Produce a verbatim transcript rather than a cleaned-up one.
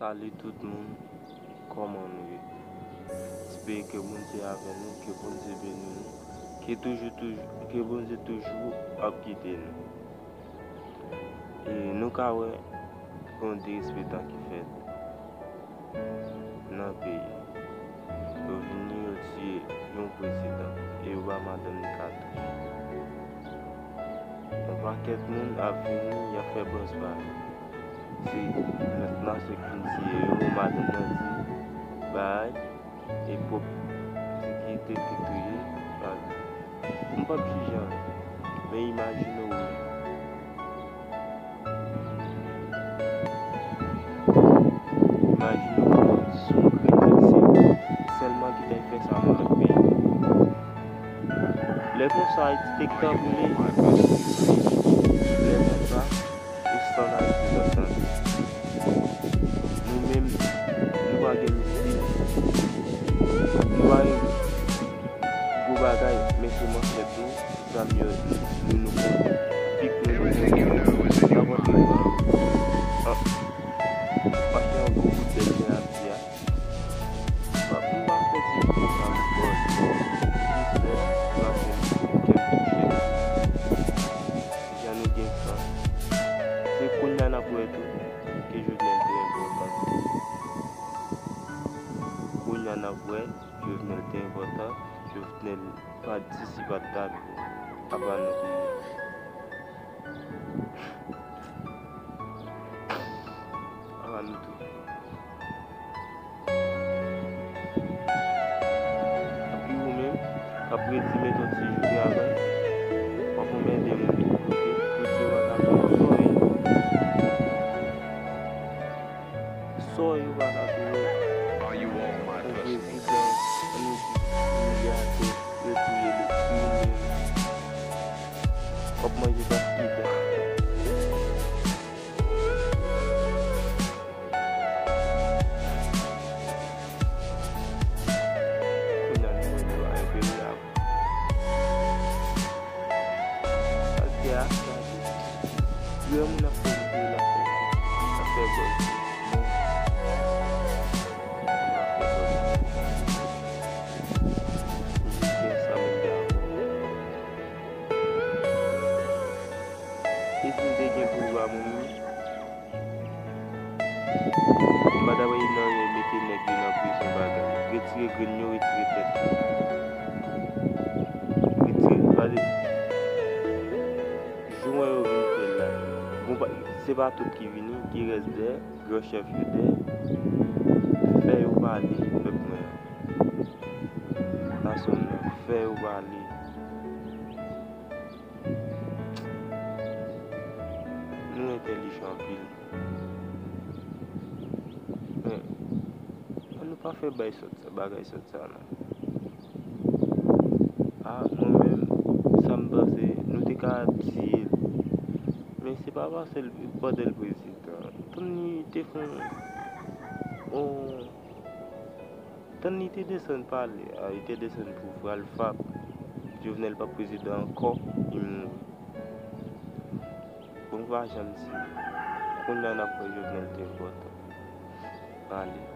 Salut tout moun, kòman nou ye? Espere ke Bondye avè nou, ke Bondye beni nou, ke toujou, toujou, ke Bondye toujou ap gide nou. E nou ka wè gen yon derespektan ki fèt nan peyi. Yo vini, yo tiye yon prezidan e yo ba madanm li katouch. Yon pakèt moun ap vini, y ap fè buzz pa yo. Se lòt nasyon ki vin tiye yo, madanm nan di bay e pwòp sekirite ki touye. M p ap jije anyen, men imajine w menm. Imajine w si yon grenn Ayisyen sèlman ki t ap fè sa nan lòt peyi. Lè konsa, Ayiti te ka boule. Lè konsa, e san Ayiti t ap tande. Nou menm, nou pa gen mistik. Nou pa gen gwo bagay, men se manchèt nou, zam yo, nou, nou konn. Pik nou, nou konn. N ap antre pran. An, mache yon gwo bout bèl jan ap di a. M pa, m pa fè ti videyo sa pou buzz, non. Jis fè, m ap fè l pou kè m touche. Jan nou gen san. Se kounye a n ap wè tou ke Jovenel te enpòtan. Kounye a n ap wè Jovenel te enpòtan. Jovenel pa t di si pa t dakò. Apa nou tou. Apa nou tou. Epi ou menm, k ap redi met yon ti jou travay, w ap anmède moun tout kote, pou di yo pa ka fè yon sòy. Sòy yo pa ka fè yon prezidan, ann di, milyatè, yo touye li, kriminèl. W ap manje bak pita. Kounye a nou wè nou a enperye avè w. Sa l fè a, gade. Lè moun ap fè videyo, l ap fè, l ap fè buzz. Mwen, m ap fè buzz. M jis gen sa mwen gen avè w. E si m te gen pouvwa mwen menm, m pa t ap rele nan ren mete nèg yo nan prizon bagay. Retire grenn yo, retire tèt yo. Retire, pale. Jou mwen yo vin fè l la. Bon, pa, se pa tout ki vini, ki rès dèyè, gran chèf yo dèyè. Fè yo pale, pèp mwen an. Nasyon m nan, fè yo pale. Nou entèlijan anpil. Men, ann nou pa fè bay sòt sa, bagay sòt sa, non. A, mwen menm, sa m panse, nou te ka tiye l. Men se pa paske l, pandan l prezidan. Tann li te fè yon, yon Tann li te desann palè a, li te desann pou pral fap. Jovenel p ap prezidan ankò, li mouri. Bon, m pa janm di. Kounye a n ap wè Jovenel te enpòtan. Pale.